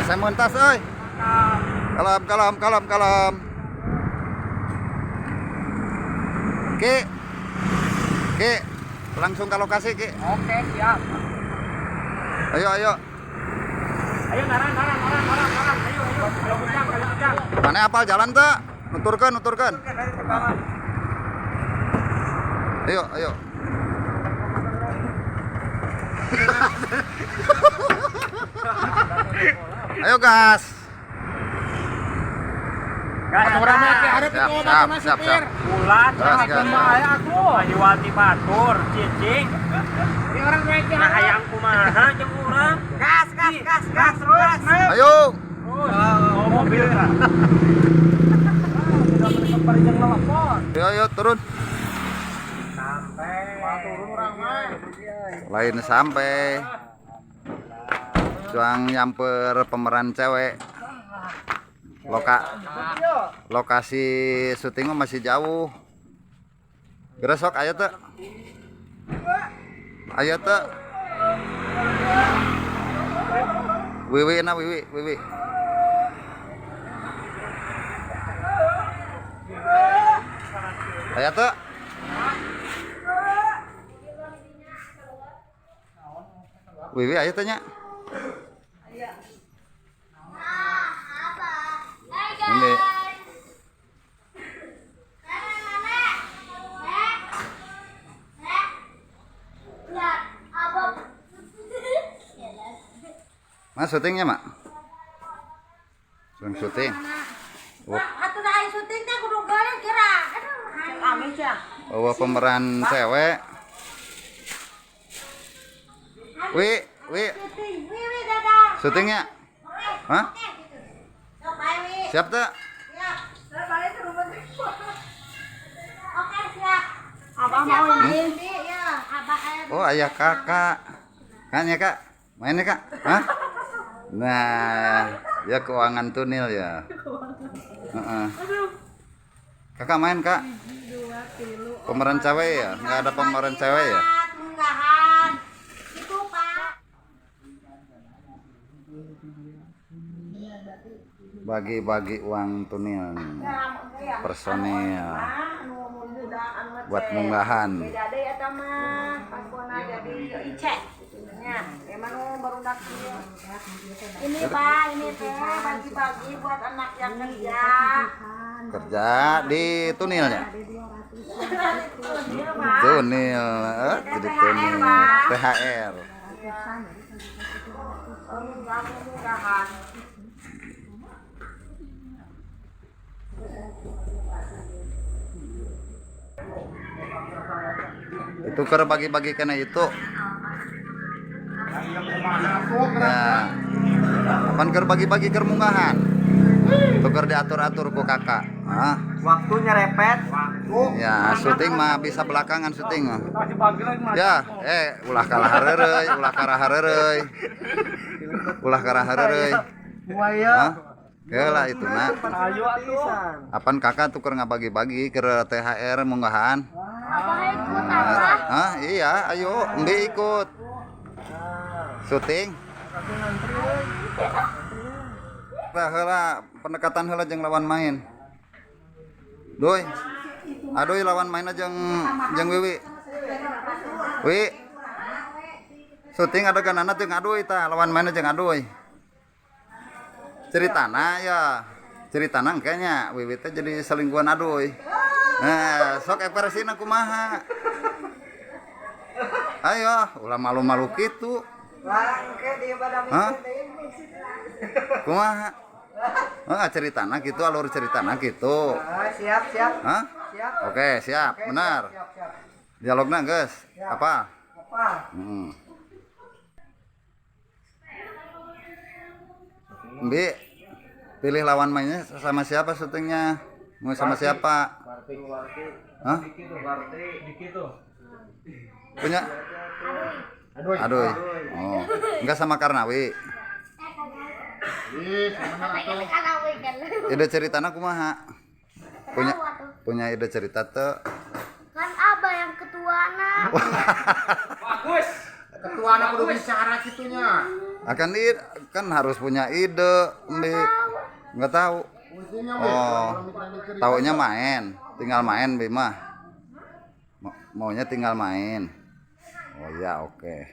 Asa mentas euy. Kalem, kalem, kalem, kalem. Ki. Ki, langsung ke lokasi, Ki. Oke, siap. Ayo, ayo. Ayo naran, naran, naran, naran, naran. Ayo, ayo. Ayo kencang, ayo kencang. Mana apal jalan teu? Nuturkeun, nuturkeun. Ayo, ayo. Ayo gas. Gas, gas. Siap, siap, siap, siap. Ulat, Gas, gas. aku. Hiwati batur, cicing. Nah, hayang kumaha jeung urang. Gas, gas, gas, gas, terus. Ayo. Terus, oh, mobil. Ayo, ayo turun. Sampai. Turun urang mah. Lain sampai. Cuang nyamper pemeran cewek. Lokasi syuting mah masih jauh. Geura sok aya teu? Aya teu? Wiwi na Wiwi, Wiwi. Aya teu? Wiwi aya teu nya? Ini. Mas syutingnya, Mak? Sedang syuting. Oh, Atuh da aing syuting teh kudu geuring kira. Aduh, amin sia. oh, pemeran cewek. Wi, Wi, Syuting, wi wi dadah. syutingnya? Oke. Hah? Oke, gitu. Sok bae wi. Siap tak? Siap. Oke, siap. Abah mau ini ya, abah Oh, ayah kakak. Kan ya, Kak? Mainnya, Kak? Hah? Nah, ya keuangan tunil ya. Heeh. Kakak main, Kak? Pemeran cewek ya? Nggak ada pemeran cewek ya? Munggahan. Itu, Pak. Bagi-bagi uang tunil nih. Personil buat munggahan. Beda deui eta mah, paspona jadi Ice. Nya, emang nu barudak ieu. Ini Pak, ini teh bagi-bagi buat anak yang kerja. Kerja di tunilnya. Tunil, Pak. Tunil, jadi tunil. THR. Munggahan. Itu keur bagi-bagi kena itu. Ya. Kapan keur bagi-bagi keur munggahan? Tuker diatur-atur ku kakak. Hah? Waktunya repet. Waktu. Ya, syuting mah bisa belakangan syuting mah. Ya, ulah kalah hareureuy, ulah kalah hareureuy. Ulah kalah hareureuy. Hah? Lah itu nah. Ayo atuh. Apan kakak tuker ngabagi-bagi ke THR munggahan? Abah ikut abah. Hah? Iya, ayo, embi ikut. Syuting. Tah heula pendekatan heula jeung lawan main. Duy. Aduh lawan mainna jeung jeung Wiwi. Wi. Syuting adeganana jeung aduy tah, lawan mainna jeung aduy. Ceritana ya. Ceritana kayaknya Wiwi teh jadi selingkuhan aduy. Nah, sok ekspresina kumaha? Ayo, ulah malu-malu kitu. Hah? Kumaha? Ah, ceritana gitu, alur ceritana gitu. Siap, siap. Hah? Siap. Oke, siap, benar. Siap, siap. Dialogna geus. Apa? Apa? Hmm. Bi, pilih lawan mainnya sama siapa syutingnya? Mau sama siapa? Hah? Punya? Aduh. Oh, enggak sama Karnawi. Ide ceritana kumaha? Punya punya ide cerita tuh. Kan abah yang ketua nak. Bagus. Ketua anak kudu bicara kitunya. Akan kan harus punya ide, Mbi. Nggak tahu. Fungsinya we. Oh, taunya main, tinggal main Bima. Maunya tinggal main. Oh ya, oke.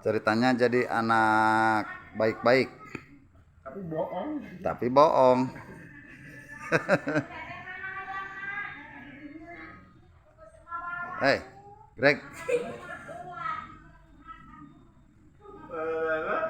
Ceritanya jadi anak baik-baik, Tapi bohong. tapi bohong. Hei, Greg.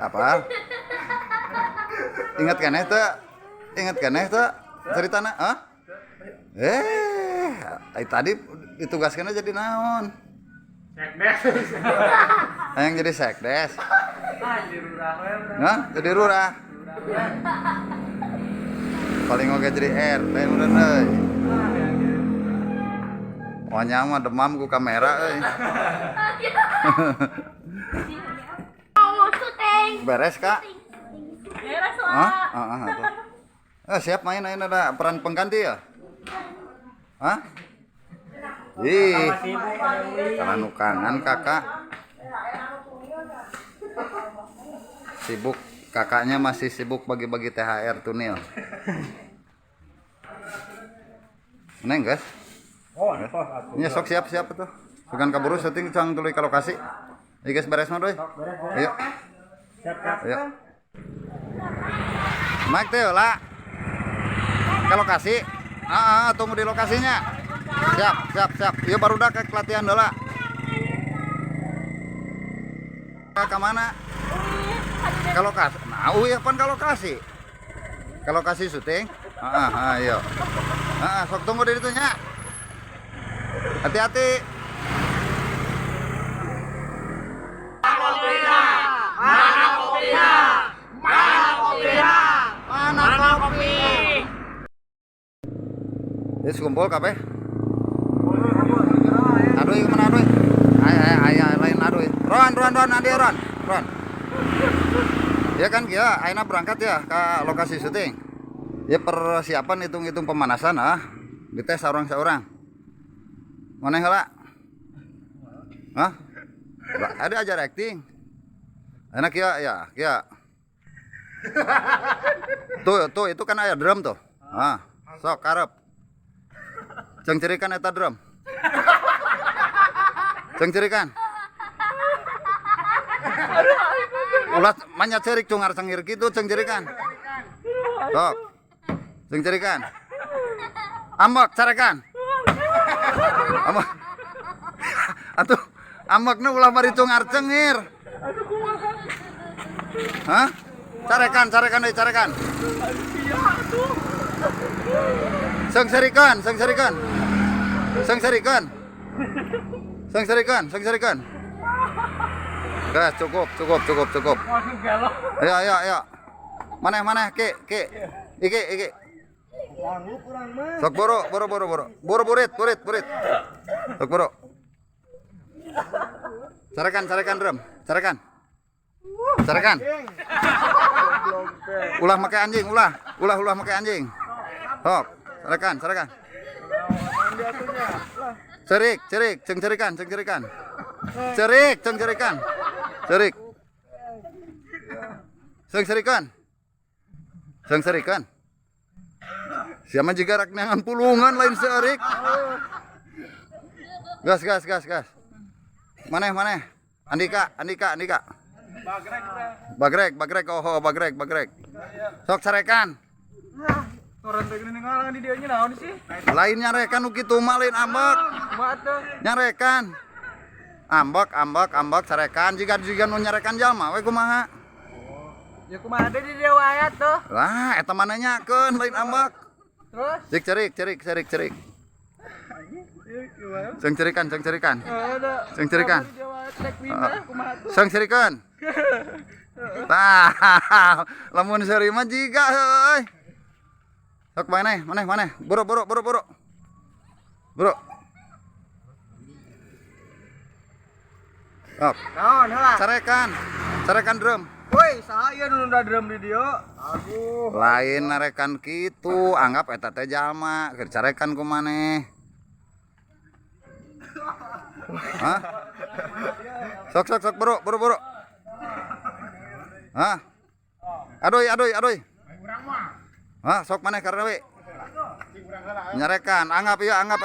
Apa? Ingat kan itu? Ingat kan itu? Ceritana? Hah? Tadi ditugaskannya jadi naon? Sekdes. Yang jadi sekdes. Ah, jadi lurah we. Hah? Jadi lurah. Paling oke jadi RT meureun euy. Pokoknya mah demam ku kamera euy. Mau syuting. Beres, Kak? Beres Hah? lah. Ah, ah, tuh. Siap main ayeuna ada peran pengganti ya? Hah? Ih, karena nukangan kakak. Sibuk, kakaknya masih sibuk bagi-bagi THR tunil. Neng, guys. Oh, tos atuh. Ini sok siap-siap tuh. Sugan kaburu syuting cang tuluy ka lokasi. Ayo guys beres mah, Doi. Ayo. Siap, siap. Ayo. Mike teh lah. Ke lokasi. Ah, tunggu di lokasinya. Siap, siap, siap. Iya baru dah ke latihan heula. Ke mana? Ke lokasi. Nah, uih pan ke lokasi. Ke lokasi syuting. Heeh, ayo. Heeh, sok tunggu di ditu nya. Hati-hati. Mana kopi? Wis kumpul kabeh. Aduh, mana aduh? Ay ay ay ay lain aduh. Ron, Ron, Ron, adi Ron. Ron. Ya kan kia, ayeuna berangkat ya ke lokasi syuting. Ya persiapan hitung-hitung pemanasan ah. Dites seorang-seorang. Mana heula? Hah? Ada ajar acting. Enak ya, ya, kia. Tuh, tuh itu kan aya drum tuh. Ah, sok karep. Cengcirikan eta drum. Cengcirikan. Ulah manya cerik cungar cengir gitu cengcirikan. Sok. Cengcirikan. Ambek carekan. Ambek. Atuh ambekna ulah bari cungar cengir. Hah? Carekan, carekan deui, carekan. Sengserikan, sengserikan. Sengserikan. Sengserikan, sengserikan. Gas, cukup, cukup, cukup, cukup. Ayo, ayo, ayo. Mana, mana, ki, ki. Iki, iki. Sok boro, boro, boro, boro. Boro burit, burit, burit. Sok boro. Carekan, carekan drum, carekan. Carekan. Ulah make anjing, ulah. Ulah, ulah make anjing. Sok, carekan, carekan. Cerik, cerik, ceng cerikan, ceng cerikan. Cerik, ceng cerikan. Cerik. Ceng cerikan. Ceng cerikan. Siapa juga rak neangan pulungan lain serik. Gas, gas, gas, gas. Maneh, maneh. Andika, Andika, Andika. Bagrek, bagrek, oh, bagrek, bagrek. Sok carekan. Orang teh geuning ngarangan di dieu nya naon sih? Lain nyarekan nu kitu mah lain ambek. Kumaha tuh? Nyarekan. Ambek, ambek, ambek carekan jiga jiga nu nyarekan jalma we kumaha. Ya kumaha deui di dieu wae tuh. Lah eta mah nanyakeun lain ambek. Terus? Cik cerik, cerik, cerik, cerik. Ceng cerikan, ceng cerikan. Ceng cerikan. Ceng cerikan. Tah, lamun seuri mah jiga heuy. Sok maneh, maneh, maneh. Boro, boro, boro, boro. Boro. Sok. Naon heula? Carekan. Carekan drum. Woi, saha ieu nu nunda drum di dieu? Aduh. Lain narekan kitu, anggap eta teh jalma, keur carekan ku maneh. Hah? Sok sok sok buru buru buru. Hah? Aduh aduh aduh. Hah, sok maneh karena we. Nyarekan, anggap ieu anggap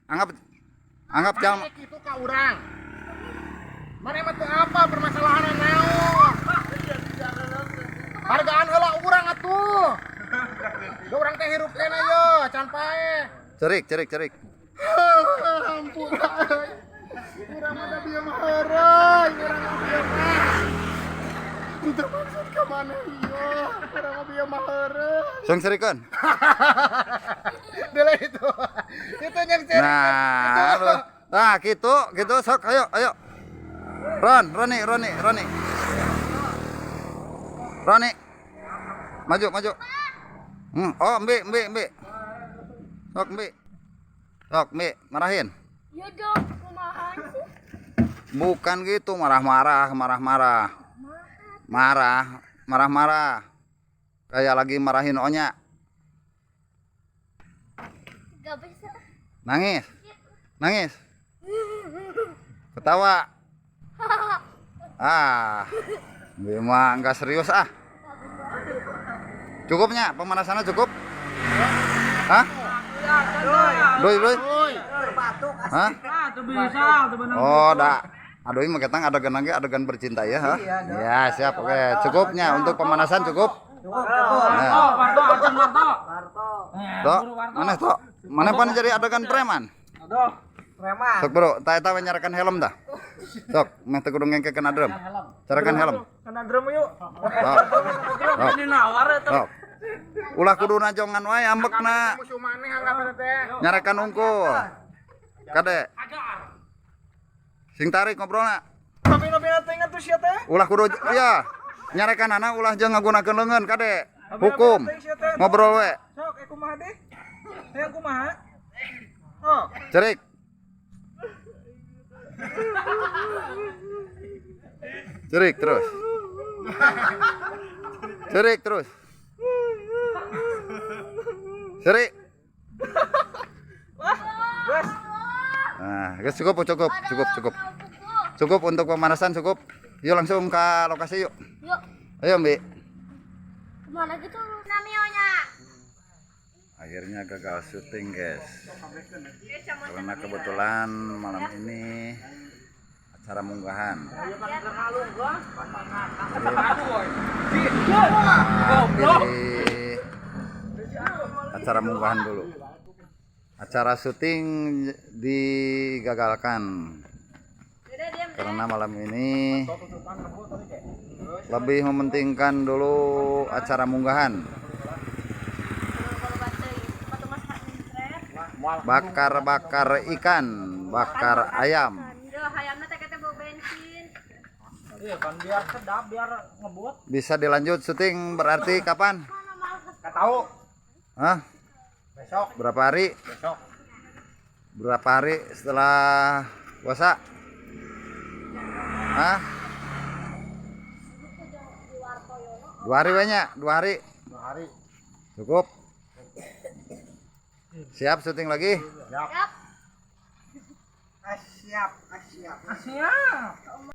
anggap anggap jam Kitu ka urang. Maneh mah teu apa permasalahanna naon? Hargaan heula urang atuh. Da urang teh hirup keneh ye, can paeh. Cerik cerik cerik. Ampun. Urang mah da bieu mah heureuy, urang mah bieu mah. Teu maksud ka maneh ieu. Urang mah bieu mah heureuy. Sing serikeun. Dele itu. Itu yang cerik. Nah, aduh. Nah, gitu, gitu sok ayo, ayo. Ron, Roni, Roni, Roni. Roni. Maju, maju. Oh, Mbi, Mbi, Mbi. Sok, Mbi. Sok, Mbi, marahin. Ya dong, kumaha sih? Bukan gitu, marah-marah, marah-marah. Marah, marah-marah. Kayak lagi marahin Onya. Gak bisa. Nangis. Nangis. Ketawa. Ah. Mbi mah nggak serius ah. Cukupnya, pemanasannya cukup? Hah? Doi, doi. Hah? Oh, dah. Aduh, ini ketang adegan lagi adegan bercinta ya, hah? Ya, siap. Oke, cukupnya untuk pemanasan cukup. Nah. Warto, Arjun Warto. Tok, mana tok? Mana pan jadi adegan preman? Aduh, preman. Sok bro, tak eta we nyarakan helm dah. Sok, meh teu kudu ngengke kena drum. Carakan helm. Kena drum yuk. Sok. Sok. Ini nawar eta. Sok. Ulah kudu najongan wae ambekna. Musuh maneh anggap eta teh. Nyarakan unggul. Kade. Sing tarik ngobrolna. Tapi nopi teh ingat tuh sia teh. Ulah kudu ya. Nyarekan anak ulah jeung ngagunakeun leungeun kade. Hukum. Ngobrol we. Sok, kumaha deh? Hayang kumaha? Oh. Cerik. Cerik terus. Cerik terus. Cerik. Wes. Nah, guys, cukup cukup cukup cukup. Cukup untuk pemanasan cukup. Yuk langsung ke lokasi yuk. Yuk, Ayo, Mbi. kemana gitu namanya? Akhirnya gagal syuting, guys. Karena kebetulan malam ini acara munggahan. Jadi acara munggahan dulu. Acara syuting digagalkan karena malam ini lebih mementingkan dulu acara munggahan. Bakar-bakar ikan, bakar ayam. Iya kan biar sedap, biar ngebut. Bisa dilanjut syuting berarti kapan? Enggak tahu. Hah? Besok, Berapa hari? besok. Berapa hari setelah puasa? Hah? 2 hari banyak, 2 hari. 2 hari. Cukup. Siap syuting lagi? Siap. Siap. Siap. Siap.